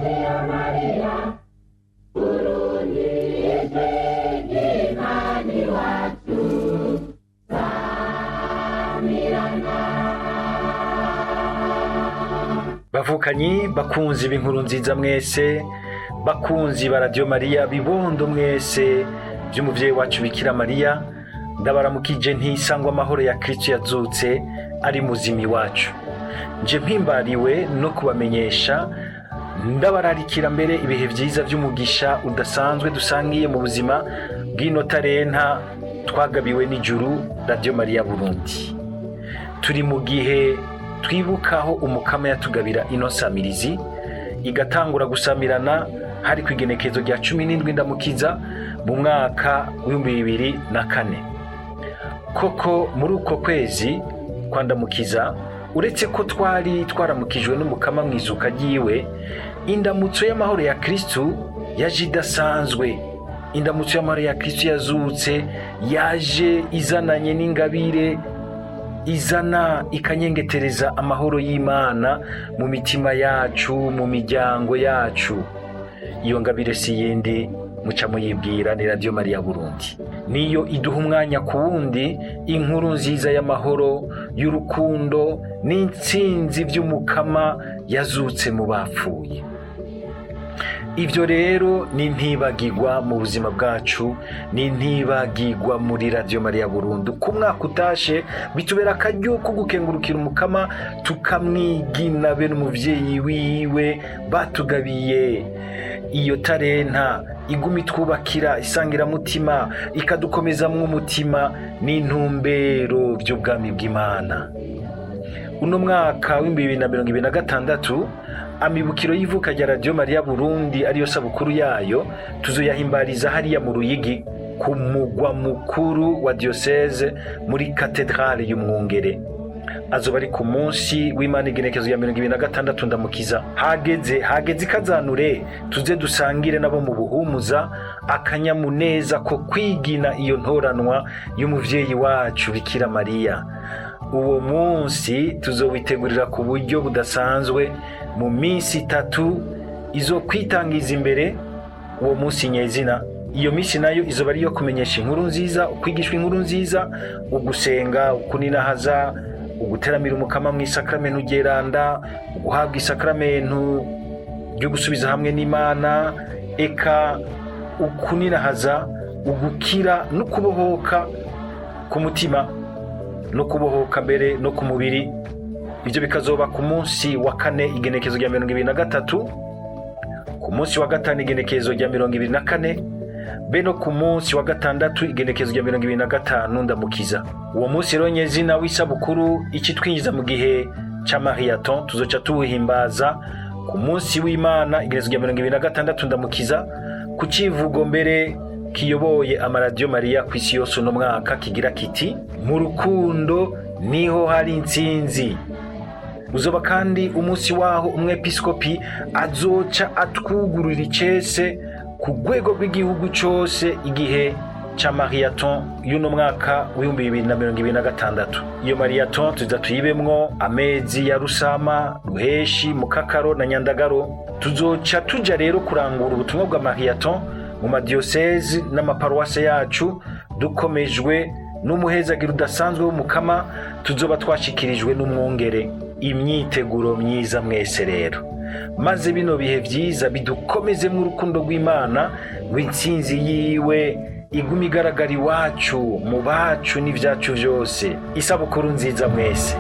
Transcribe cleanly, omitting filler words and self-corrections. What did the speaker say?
Radiyo Mariya Burundi, ijwi ry'Imana iwacu, samirana. Bavukanyi bakunzi b'inkuru nziza mwese, bakunzi ba Radiyo Mariya, bibondo mwese by'umuvyeyi wacu Bikira Mariya, ndabaramukije ntisangwa amahoro ya Kristo yazutse ari muzima iwacu. Nje mpimbariwe no kubamenyesha, ndabararikira mbere ibihe vyiza vy'umugisha udasanzwe dusangiye mu buzima bw'ino tarenta twagabiwe n'ijuru, Radiyo Mariya Burundi. Turi mu gihe twibukaho Umukama yatugabira ino nsamirizi igatangura gusamirana, hari ku igenekezo rya 17 Ndamukiza mu mwaka w'2004. Koko muri uko kwezi kwa Ndamukiza, uretse ko twari twaramukijwe n'Umukama mu izuka ryiwe, indamutso y'amahoro ya Kristu yaje idasanzwe. Indamutso y'amahoro ya Kristu yazutse yaje izananye n'ingabire izana ikanyengetereza amahoro y'Imana mu mitima yacu, mu miryango yacu. Iyo ngabire si yindi, muca muyibwira, ni Radiyo Mariya Burundi. Niyo iduha umwanya ku wundi inkuru nziza y'amahoro, y'urukundo n'intsinzi by'Umukama yazutse mu bapfuye. Ibyo rero ni ntibagirwa mu buzima bwacu, ni ntibagirwa muri Radiyo Mariya Burundi. Ku mwaka utashe bitubera akaryo ko gukengurukira Umukama, tukamwigina be n'umuvyeyi wiwe batugabiye iyo tarenta iguma itwubakira isangiramutima, ikadukomezamwo umutima n'intumbero by'ubwami bw'Imana. Uno mwaka w'2026, amibukiro y'ivuka rya Radiyo Mariya Burundi, ariyo sabukuru yayo, tuzoyahimbariza hariya mu Ruyigi, ku mugwa mukuru wa diyoseze, muri katedrale y'Umwungere. Azoba ari ku munsi w'Imana, igenekezo ya 26 Ndamukiza. Hageze, hageze ikazanure, tuze dusangire nabo mu Buhumuza akanyamuneza ko kwigina iyo ntoranwa y'umuvyeyi wacu Bikira Mariya. Uwo munsi tuzowitegurira ku buryo budasanzwe mu minsi 3 izokwitangiza imbere uwo munsi nyezina. Iyo minsi nayo izoba ari iyo kumenyesha inkuru nziza, ukwigishwa inkuru nziza, ugusenga, ukuninahaza, uguteramira Umukama mu isakramentu ryeranda, uguhabwa isakramentu ryo gusubiza hamwe n'Imana, eka ukuninahaza, ugukira no kubohoka ku mutima no kubohoka mbere no ku mubiri. Ibyo bikazoba ku munsi wa kane, igenekezo rya 23, ku munsi wa gatanu, igenekezo rya 24, be no ku munsi wa gatandatu, igenekezo rya 25 Ndamukiza. Uwo munsi rero nyezina w'isabukuru ikitwinjiza mu gihe ca marathon, tuzoca tuwuhimbaza ku munsi w'Imana, igenekezo rya 26 Ndamukiza, ku civugo mbere kiyoboye amaradiyo Mariya ku isi yose uno mwaka kigira kiti: "Mu rukundo niho hari intsinzi." Uzoba kandi umunsi waho umwepiskopi azoca atwugurura icese ku rwego rw'igihugu cose igihe ca marathon y'uno mwaka w'2026. Iyo marathon tuza tuyibemwo amezi ya Rusama, Ruheshi, Mukakaro na Nyandagaro. Tuzoca tuja rero kurangura ubutumwa bwa marathon mu madiyosezi n'amaparuwase yacu, dukomejwe n'umuhezagiro udasanzwe w'Umukama tuzoba twashikirijwe n'umwungere. Imyiteguro myiza mwese rero, maze bino bihe vyiza bidukomezemwo urukundo rw'Imana, rw'intsinzi yiwe iguma igaragara iwacu, mu bacu n'ivyacu vyose. Isabukuru nziza mwese.